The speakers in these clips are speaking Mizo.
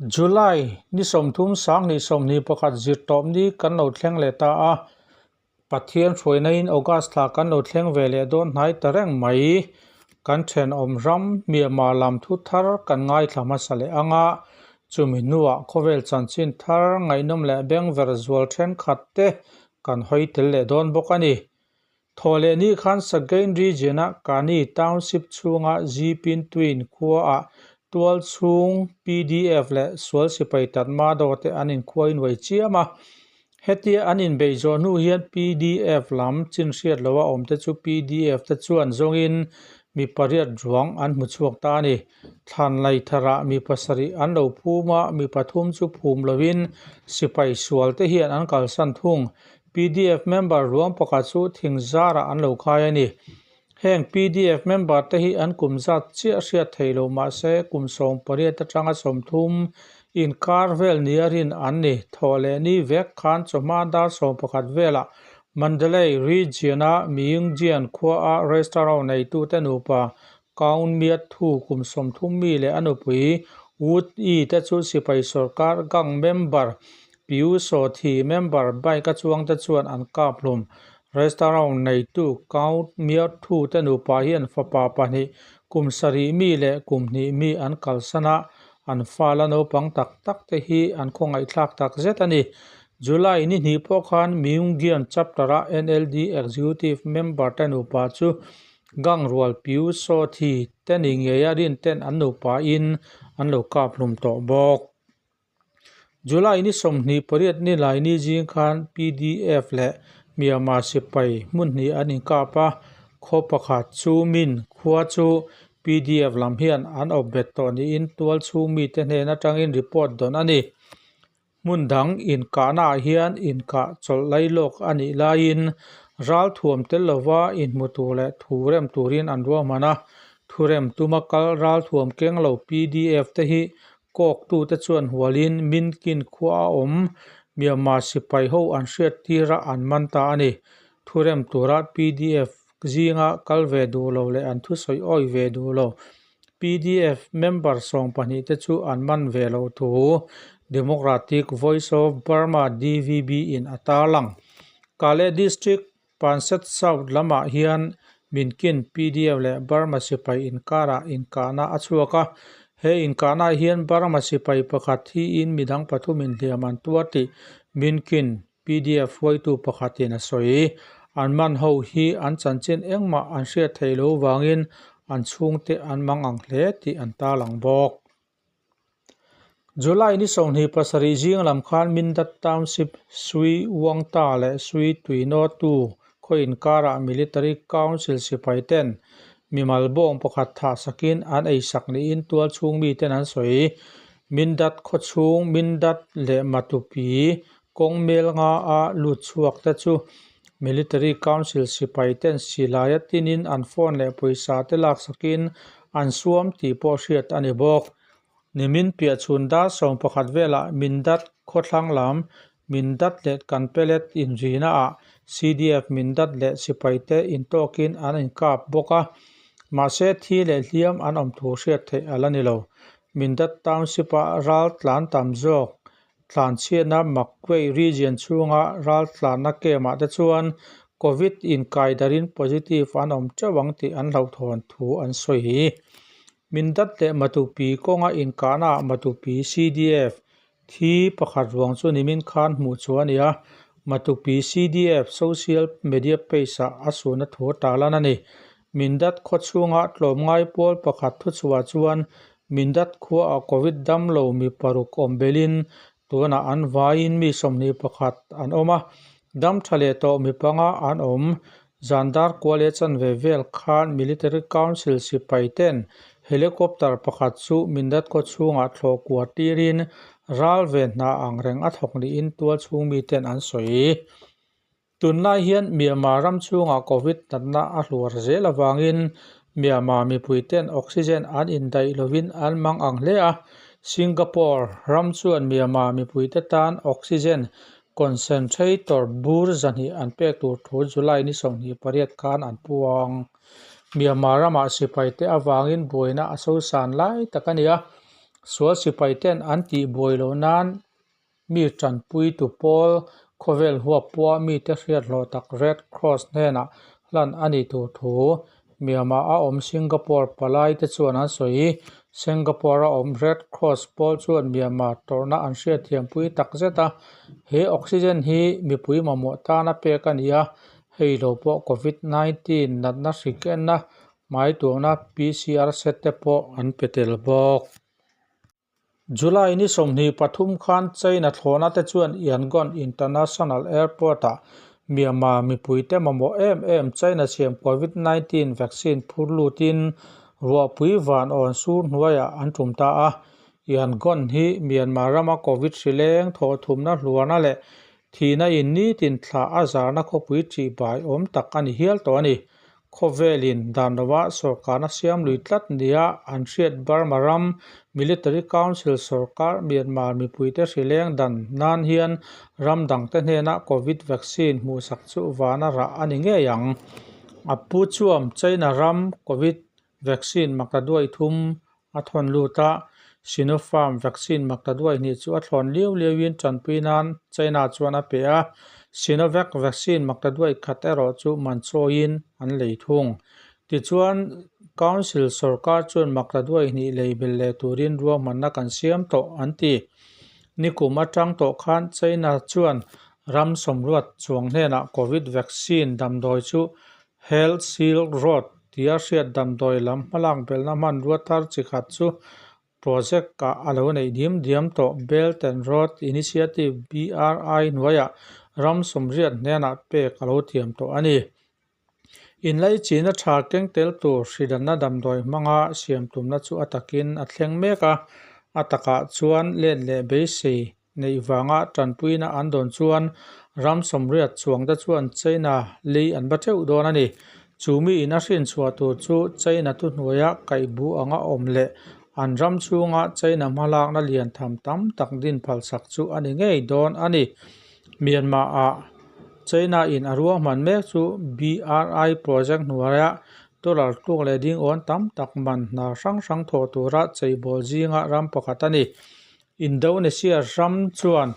July ni 30 21 zirtawp ni kan lo thleng leh ta a, Pathian hruainain August thla kan lo thleng ve leh dawn hnai ta reng mai. Kan thenawm ram Myanmar lam thu thar kan ngaithla hmasa leh ang a, chumi hnuah khawvel chanchin thar ngaihnawm leh bengver zual thenkhat te kan hawi tel leh dawn bawk a ni. Thaw leh ni khan Sagaing Region-a Kani Township chhunga Zipin Twin khuaah tual chhung PDF leh sual sipai Tatmadaw te an inkhuai nuai chiam a. Hetia an inbeih zawh hnu hian PDF lam chin hriat loha awmte chu PDF te chuan zawngin mi pariat ruang an hmu chhuak ta a ni. Thlan laitharah mi pasarih an lo phum a, mi pathum chu phum lovin sipai sual te hian an kalsan thung. Pdf member ruang pakhat chu thing zarah an lo khai a ni. Heng pdf member te hi an kum zat chiah hriat thei lo mah se kum 18 atanga 30 inkar vel nia rin an ni. Thawh leh ni vek khan chawhma dar 11 velah Mandalay region-a Myingjian khuaa restaurant neitute nupa Kaung Myat Thu kum 30 mi leh a nupui Wood Yi te chu sipai sorkar gang member Pyu Saw Thi member bike a chuangte chuan an kap hlum. Restaurant neitu Kaung Myat Thu te nupa hian fapa pahnih kum sarih mi leh kum hnih mi an kalsan a, an fa la naupang tak tak te hi an khawngaihthlak tak zet a ni. July ni hnih pawh khan Myingyan chapter-a NLD executive member te nupa chu Gang rual Pyu Saw Thi te ni ngeia rin ten an nupa in an lo kap hlum tawh bawk. July ni 28 ni lai ni zing khan PDF leh Myanmar sipai hmun hnih an inkap a, khaw pakhat chu min khua chu PDF lam hian an awp bet tawh niin tual chhung mite hnen atangin report dawn a ni. Hmun dang inkahnaah hian inkah chawlh lailawk a nih laiin ral thuam tel lova inhmu tur leh thu rem turin an ruahman a. Thu rem tuma kal ral thuam keng lo PDF te hi kawktute chuan hualin Minkin khua a awm Myanmar sipai ho an hriat tirah an man ta a ni. Thu rem tura PDF zinga kal ve duh lo leh an thusawi awi ve duh lo PDF member 12 te chu an man ve loh thu Democratic Voice of Burma, DVB, in a tarlang. Kale District, Panset South lamah hian Minkin PDF leh Burma sipai inkarah inkahna a chhuak a. He inkahnaah hian Burma sipai pakhat thiin midang pathumin hliam an tuar tih Minkin PDF hruaitu pakhatin a sawi. An man ho hi an chanchin engmah an hriat theih loh vangin an chhungte an mang ang hle tih an tarlang bawk. July ni 27 zing lam khan Mindat Township Sui Wangta leh Sui Tuino Tu khaw inkarah Military Council sipai ten mimal bawng pakhat thah sakin an ei sak niin tual chhung miten an sawi. Mindat khaw chhung Mindat leh Matupi Kawng mel nga a lut chhuak te chu Military Council sipai ten silaia tinin an phone leh pawisa te lak sakin an suam tih pawh hriat a ni bawk. Nimin piah chhun dar 11 velah Mindat khawthlang lam Mindat leh Kanpelet inrina ah CDF Mindat leh sipai te intawkin an inkap bawk a, mahse thi leh hliam an awm thu hriat theih a la ni lo. Mindat Township a ral tlan tam zawk Tlanchhiatna Magway region chhunga ral tlanna camp-ah te chuan Covid inkaidarin positive an awm teuh ang tih an hlauhthawn thu an sawi. Mindat leh Matupi kawnga inkahnaah Matupi CDF thi pakhat ruang chu nimin khan hmuh chu a ni a, Matupi CDF social media page-ah a suhna thu a tarlan a ni. Mindat khaw chhunga tlawmngai pawl pakhat thuchhuah chuan Mindat khuaah Covid dam lo mi paruk awm belin tunah an vaiin mi 21 an awm a, dam tha leh tawh mi panga an awm. Zandar kua leh chanve vel khan Military Council sipai ten helicopter pakhat chu Mindat khaw chhungah thlawh kua tirin ral ve hna ang reng a thawk niin tual chhung miten an sawi. Tunlai hian Myanmar ram chhungah Covid natna a hluar zel avangin Myanmar mipuiten oxygen an indaih lovin an mang ang hle a. Singapore ram chuan Myanmar mipuite tan oxygen concentrator bur 200 an pek tur thu July ni 28 khan an puang. Myanmar ramah sipaite avangin buaina a sosan lai tak a ni a. Sual sipai ten an tih buai loh nan mi tanpui tu pawl khawvel huap pawha mite hriat hlawh tak Red Cross hnenah hlan a nih tur thu Myanmar a awm Singapore palai te chuan an sawi. Singapore a awm Red Cross pawl chuan Myanmar tawrhna an hriatthiampui tak zet a, he oxygen hi mipui mamawh tana pek a ni a, hei lo pawh Covid 19 natna hrikenna hmaituahna PCR set te pawh an pe tel bawk. July ni 23 khan China thlawhna te chuan Yangon International Airport-ah Myanmar mipuite mamawh em em China siam Covid 19 vaccine phur lutin ruahpui van awn sur hnuaiah an tum ta a. Yangon hi Myanmar rama Covid hri leng thawhthumna hluarna leh thihna in nitin thla a zarna khawpui ṭihbai awm tak a ni hial tawh a ni. Khawvelin dan lova sawrkarna siam lui tlat nia an hriat Burma ram Military Council sawrkar Myanmar mipuite hri leng dan nan hian ram dangte hnena Covid vaccine hmuhsak chu vana rah a ni ngei ang. A pu chuam China ram Covid vaccine maktaduai thum a thawn lut a, Sinopharm vaccine maktaduai hnih chu a thlawn liau liauin tanpui nan China chuan a pe a, Sinovac vaccine maktaduai khat erawh chu man chawiin an lei thung. Tichuan, Council sawrkar chuan maktaduai hnih lei belh leh turin ruahmanna kan siam tawh, an ti. Nikum atang tawh khan China chuan ram sawmruat chuang hnenah Covid vaccine damdawi chu Health Silk Road tia hriat damdawi lam hmalak belhna hmanrua thar chi khat chu project ah a lo neih diam diam tawh Belt and Road Initiative, BRI, hnuaiah ram sawmriat hnenah pek a lo thiam tawh a ni. Inlaichina tha keng tel tur hridanna damdawi hmanga siam tumna chu a takin a thleng mek a, a takah chuan let leh beisei neih vanga tanpuina an dawn chuan ram sawmriat chuangte chuan China lei an va teuh dawn a ni. Chu mi in a hrinchhuah tur chu China thuhnuaia kaihbu anga awm leh an ram chhunga China hmalakna lian tham tam tak din phalsak chu a ni ngei dawn a ni. Myanmar-ah China in a ruahman mek chu BRI project hnuaia dollar tluk leh ding awn tam tak man hna hrang hrang thawh tura cheibawl zinga ram pakhat a ni. Indonesia ram chuan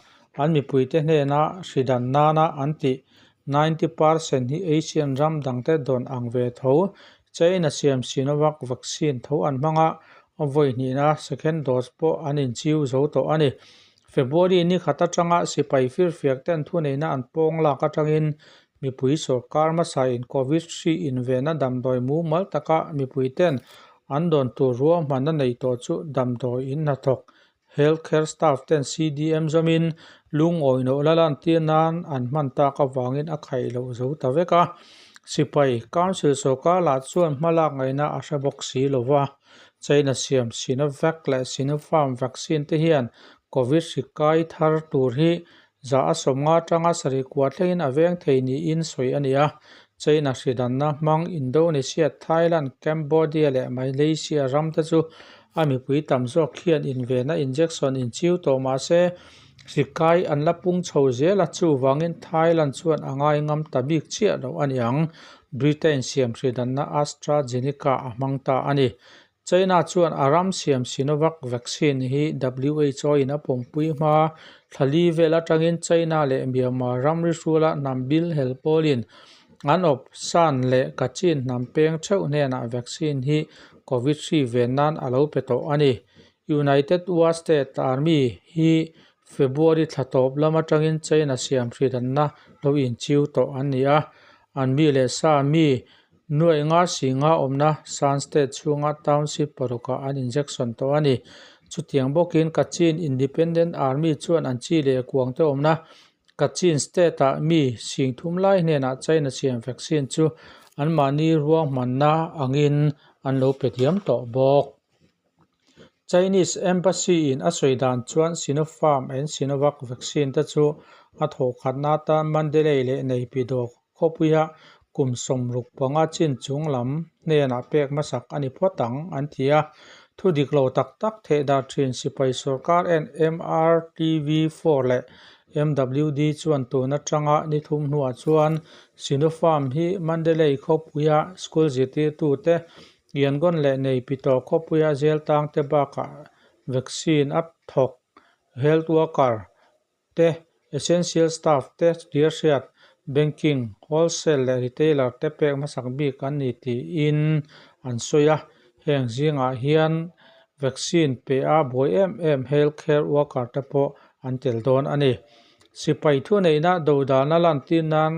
an mipuite hnena hridan nana an tih 90 percent hi Asian ram dangte dawn ang ve tho. China siam Sinovac vaccine tho an hmang a, a vawi hnihna second dose pawh an inchiu zo tawh a ni. February ni khat atanga sipai firfiak ten thuneihna an pawng lak atangin mipui sawrkar hmasain Covid hri invenna damdawi mumal taka mipui ten an dawn tur ruahmanna nei tawh chu damdawi in hnathawk health care staff ten CDM zawmin lungawi loh la lantir nan an hman tak avangin a khaih loh zo ta vek a. Sipai Council sawrkar lah chuan hmalak ngaihna a hre bawk si lo va. China siam Sinovac leh Sinopharm vaccine te hian Covid hri kai thar tur hi Za a 50 atanga sarih kua thlengin a veng thei niin sawi a ni a. China hridanna hmang Indonesia, Thailand, Cambodia leh Malaysia ram te chu a mipui tam zawk hian invenna injection inchiu tawh mah se hri kai an la pung chho zel a, chuvangin Thailand chuan a ngai ngam ta bik chiah loh a ni ang. Britain siam hridanna AstraZeneca a hmang ta a ni. China chuan a ram siam Sinovac vaccine hi WHO in a pawmpui hma thla li vel atangin China leh Myanmar ramri hrula hnam bil hel pawlin an awp Shan leh Kachin hnam peng theuh hnenah vaccine hi Covid hri ven nan a lo pe tawh a ni. United Wa State Army hi February thla tawp lam atangin China siam hridanna lo inchiu tawh an ni a, an mi leh sa mi Nuaih nga si nga awmna Shan State chhunga township parukah an injection tawh a ni. Chutiang bawkin Kachin Independent Army chuan an chi leh kuangte awmna Kachin State-ah mi sing thum lai hnenah China siam vaccine chu anmahni ruahmanna angin an lo pe diam tawh bawk. Chinese Embassy in a sawi dan chuan Sinopharm and Sinovac vaccine te chu a thawhkhatna atan Mandalay leh Naypyidaw khawpuia kum 65 chin chung lam hnenah pek hmasak a ni phawt ang an ti a. Thu dik lo tak tak theh dar thin sipai sawrkar en MRTV 4 leh MWD chuan tun atanga ni thum hnuah chuan Sinopharm hi Mandalay khawpuia school zirtirtute Yangon leh Naypyidaw khawpuia zel tangte bakah Vaccine a thawk health worker te, essential staff te tia hriat banking, wholesale leh retailer te pek hmasak bik an ni tiin an sawi a. Heng zingah hian vaccine pe a buai em em health care worker te pawh an tel dawn a ni. Sipai thuneihna dodalna lantir nan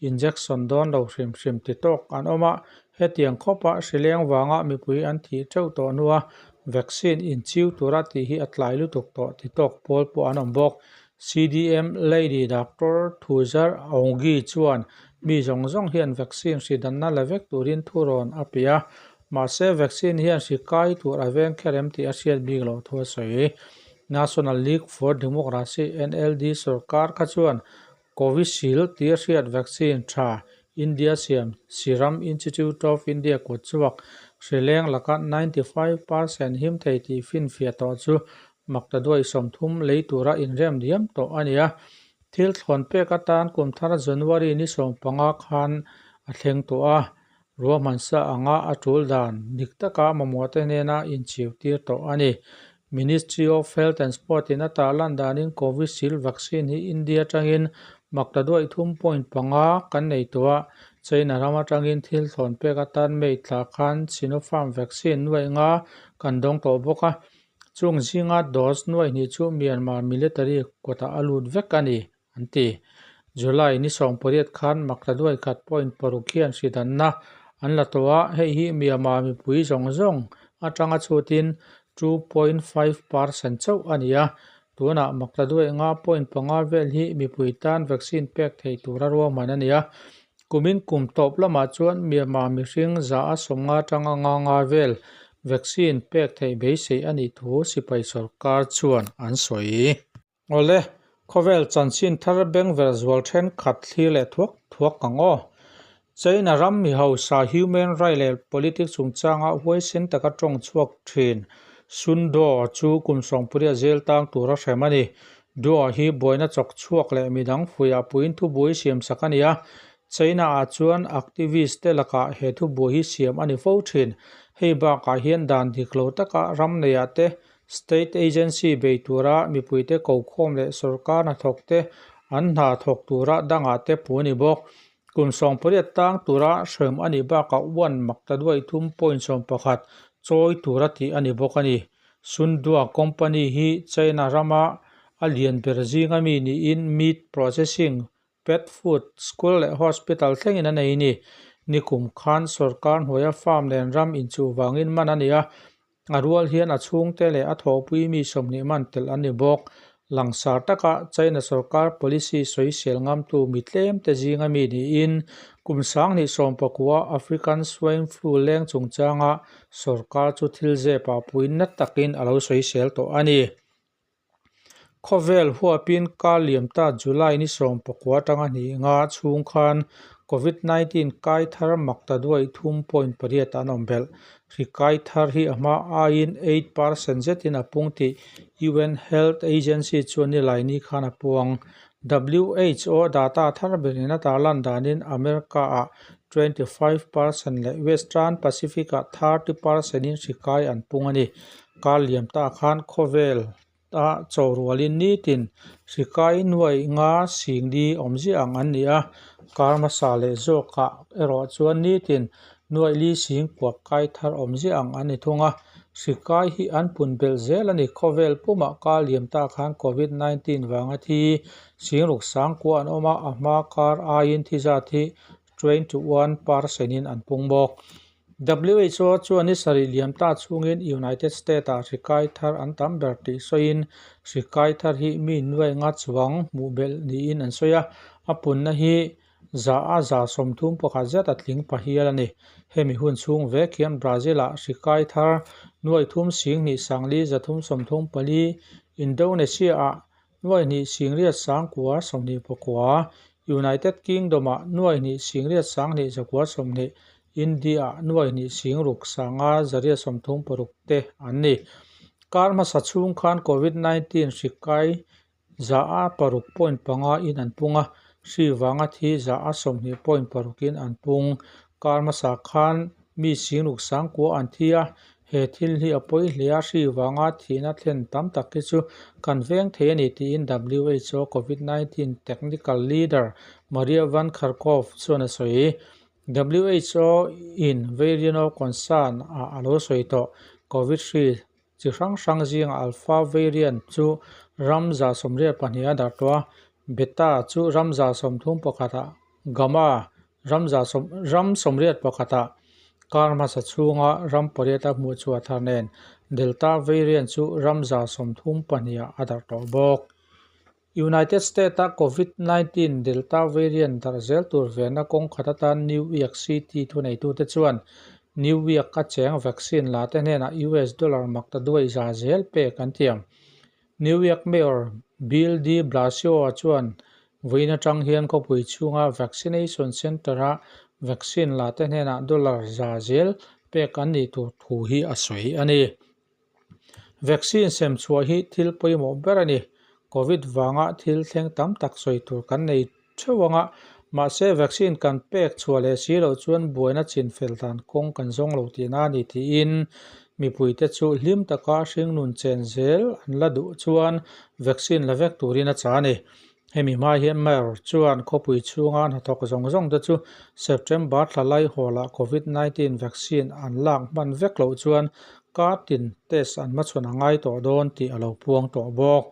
injection dawn lo hrim hrim ti tawk an awm a, hetiang khawpa hrileng vanga mipui an thih teuh tawh hnua vaccine inchiu tura tih hi a tlai lutuk tawh ti tawk pawl pawh an awm bawk. CDM Lady Doctor Thuzar Aunggi chuan mi zawng zawng hian vaccine hri danna la vek turin thurawn a pe a, mahse vaccine hian hri kai tur a veng kher em tih a hriat bik loh thu a sawi. National League for Democracy, NLD, sorkar kha chuan Covishield tia hriat vaccine tha India siam Serum Institute of India kut chhuak hrileng laka 95% him thei tih finfiah tawh chu maktaduai 30 lei tura inrem diam tawh a ni a. Thil thlawn pek atan kum thar January ni 15 khan a thleng tawh a, ruahmansa anga a tul dan dik taka mamawhte hnena inchhiu tir tawh a ni. Ministry of Health and Sport in a tarlan danin Covishield vaccine hi India atangin maktaduai 3.5 kan nei tawh a, China ram atangin thil thlawn pek atan May thla khan Sinopharm vaccine nuaih nga kan dawng tawh bawk a, chung zinga dose nuaih hnih chu Myanmar military kawtah a lut vek a ni, an ti. July ni 18 khan maktaduai 1.6 hian hri danna an la tawh a, hei hi Myanmar mipui zawng zawng atanga chhutin 2.5% chauh a ni a, tunah maktaduai 5.5 vel hi mipui tan vaccine pek thei tura ruahman a ni a. Kumin kum tawp lamah chuan Myanmar mihring 150 atanga 55 vel vaccine pek theih beisei a nih thu sipai sorkar chuan an sawi. Awle, khawvel chanchin thar bengver zual thenkhat thlir leh thuak thuak ang aw. China ram mi hausa human right leh politics chungchanga huaisen taka tawng chhuak thin Sun Duo chu kum 18 zel tang tura hrem a ni. Duo hi buaina chawk chhuak leh midang fuihah puiin thubuai siam sak a ni a. China ah chuan activist te lakah he thubuai hi siam a ni fo thin. Hei bakah hian dan dik lo taka ram neiah te State agency bei tura mipuite kokhawm leh sorkar hnathawkte an hna thawk tura dangah te pu a ni bawk. Kum 18 tang tura hrem a nih bakah one maktaduai 3.11 chawi tura tih a ni bawk a ni. Sundua company hi China rama a lian ber zinga mi niin meat processing, pet food, school leh hospital thlengin a nei a ni. Nikum khan sorkar hnuaia farm nen ram inchuh vangin man a ni a, a rual hian a chhungte leh a thawhpui mi 20 man telh an ni bawk. Langsar taka China sorkar policy sawisel ngamtu mi tlemte zinga mi niin kum 2019 African Swine Flu leng chungchanga sorkar chu thil zepah puiin na takin a lo sawisel tawh a ni. Khawvel huapin kar liam ta July ni 19 atanga hnih nga chhung khan COVID-19 kai thar maktaduai 3.8 an awm belh. Hri kai thar hi a hma aiin 8% zetin a pung tih UN Health Agency chuan nilai ni khan a puang. WHO data thar berin a tarlan danin America-ah 25% leh Western Pacific-ah 30% in hri kai an pung a ni. Kar liam ta khan khawvel a chaw rualin nitin hri kai nuai nga sing li awm ziah ang an ni a, kar hmasa leh zawkah erawh chuan nitin nuai li sing kuak kai thar awm ziah ang an ni thung a. Hri kai hi an pun belh zel a ni. Khawvel pumah kar liam ta khan COVID-19 vanga thi sing ruk sang kua an awm a, a hma kar aiin thi zat hi 21% in an pung bawk. WHO chuan ni sarih liam ta chhungin United States-ah hri kai thar an tam ber tih sawiin hri kai thar hi mi nuai nga chuang hmuh belh niin an sawi a, a punna hi 131% zet a tling pa hial a ni. Hemi hun chhung vek hian Brazil-ah hri kai thar nuai thum sing hnih sang li zathum sawmthum pali, Indonesia-ah nuai hnih sing riat sang kua 29, United Kingdom-ah nuai hnih sing riat sang hnih zakua 20, India-ah nuai hnih sing ruk sanga 836 te an ni. Kar hmasa chhung khan COVID-19 hri kai 6.5% in an pung a, hri vanga thi 20.6% in an pung. Kar hmasa khan mi sing ruk sang kua an thi a, He thil hi a pawi hle a, hri vanga thihna thlen tam tak hi chu kan veng thei a ni, tiin WHO Covid 19 Technical Leader Maria Van Kerkhove chuan a sawi. WHO in variant of concern ah a lo sawi tawh. Covid hri chi hrang hrang zingah Alpha variant chu ram 82 a darh tawh a, Beta chu ram 31 ah, Gamma ram ram 81 ah kar hmasa chhunga ram pariat a hmuh chhuah thar nen Delta variant chu ram 32 ah a darh tawh bawk. United States-a Covid 19 Delta variant darh zel tur venna kawng khat atan New York City thuneitute chuan New York a cheng vaccine la te hnenah US dollar maktaduai za zel pek an thiam. New York Mayor Bill de Blasio-a chuan vawiin atang hian khawpui chhunga vaccination centre-a vaccine la te hnenah dollar za zel pek an nih tur thu hi a sawi a ni. Vaccine sem chhuah hi thil pawimawh ber a ni. Covid vanga thil thleng tam tak sawi tur kan nei theuh ang a, mahse vaccine kan pek chhuah leh si loh chuan buaina chin fel dan kawng kan zawng lo tihna a ni tiin mipuite chu hlim taka hringnun chen zel an la duh chuan vaccine la vek turin a chah a ni. Hemi hma hian Mayor chuan khawpui chhunga hnathawk zawng zawng te chu September thla lai hawlah Covid 19 vaccine an lak hman vek loh chuan kar tin test an hmachhawn a ngai tawh dawn tih a lo puang tawh bawk.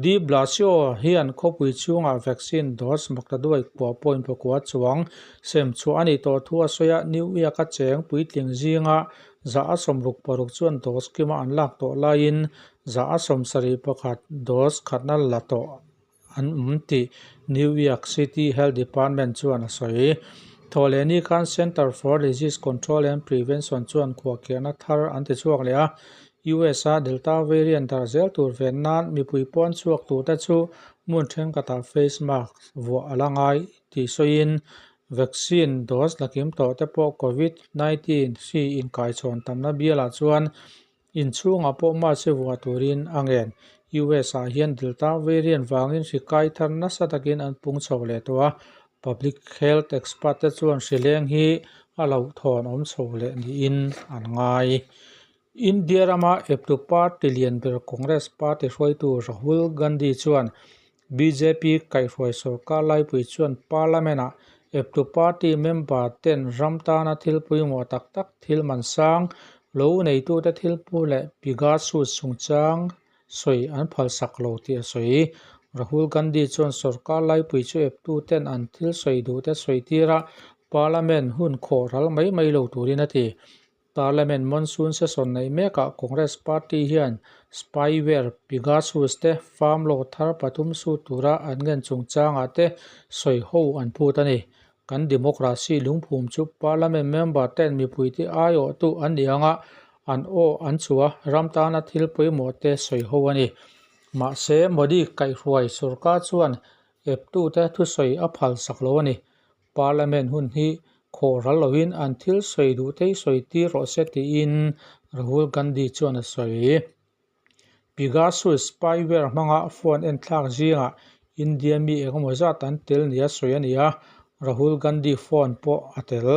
De Blasio hian khawpui chhungah vaccine dose maktaduai kua point pakua chuang sem chhuah a nih tawh thu a sawi a, New York-a cheng puitling zinga 66% chuan dose kima an lak tawh laiin 71% dose khatna la tawh an awm tih New York City Health Department chuan a sawi. Thawhlehni khan Center for Disease Control and Prevention chuan khuahkhiahna thar an ti chhuak leh a, US-a Delta variant darh zel tur ven nan mipui pawn chhuak turte chu hmun thenkhatah face mask vuah a la ngai tih sawiin vaccine dose la kim tawh te pawh Covid 19 hri inkaichhawn tamna bialah chuan Inchhungah pawh mask vuah turin a ngen. US ah hian Delta variant vangin hri kai thar nasa takin an pung chho leh tawh a, public health expert te chuan hri leng hi a hlauhthawn awm chho leh niin an ngai. India rama eptu party lian ber Congress party hruaitu Rahul Gandhi chuan Bjp kaihhruai sorkar laipui chuan Parliament-ah eptu party member ten ram tana thil pawimawh tak tak thil man sang lo neitute thil pu leh Pegasus chungchang sawi an phalsak lo tih a sawi. Rahul Gandhi chuan sorkar laipui chu eptu ten an thil sawi duhte sawi tir a, Parliament hun khawh ral mai mai lo turin a ti. Parliament monsoon session neih mekah Congress party hian spyware Pegasus te farm law thar pathum sut tura an ngen chungchangah te sawi ho an phut a ni. Kan democracy lungphum chu Parliament member ten mipuite aiawhtu an ni anga an aw an chhuah a, ram tana thil pawimawh te sawi ho a ni. Mahse, Modi kaihhruai sorkar chuan eptute thusawi a phalsak lo a ni. Parliament hun hi khawh ral loin an thil sawi duh te hi sawi tir rawh se tiin Rahul Gandhi chuan a sawi. Pegasus spyware hmanga phone en thlak zingah India mi engemaw zat an tel nia sawi a ni a, Rahul Gandhi phone pawh a tel.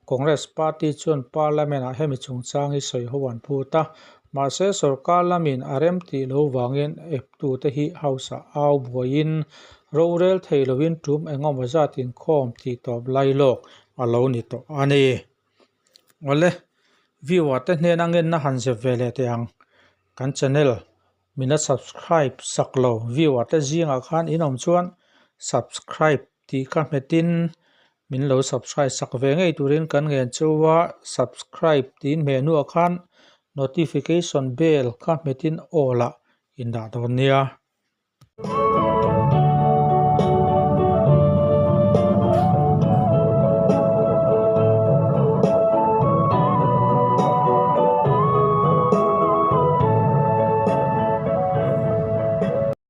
Congress party chuan Parliament-ah hemi chungchang hi sawi ho an phut a, mahse sorkar lamin a rem tih lo vangin eptute hi House-ah au buaiin rorel thei loin tum engemaw zat inkhawm tih tawp lai lawk a lo ni tawh a ni. Awle, viewer te hnena ngenna han zep ve leh teh ang. Kan channel Min la subscribe sak lo viewer te zingah khan in awm chuan subscribe tih kha hmetin min lo subscribe sak ve ngei turin kan ngen chu a, subscribe tiin hmeh hnuah khan notification bell kha hmetin awl ah in dah dawn nia.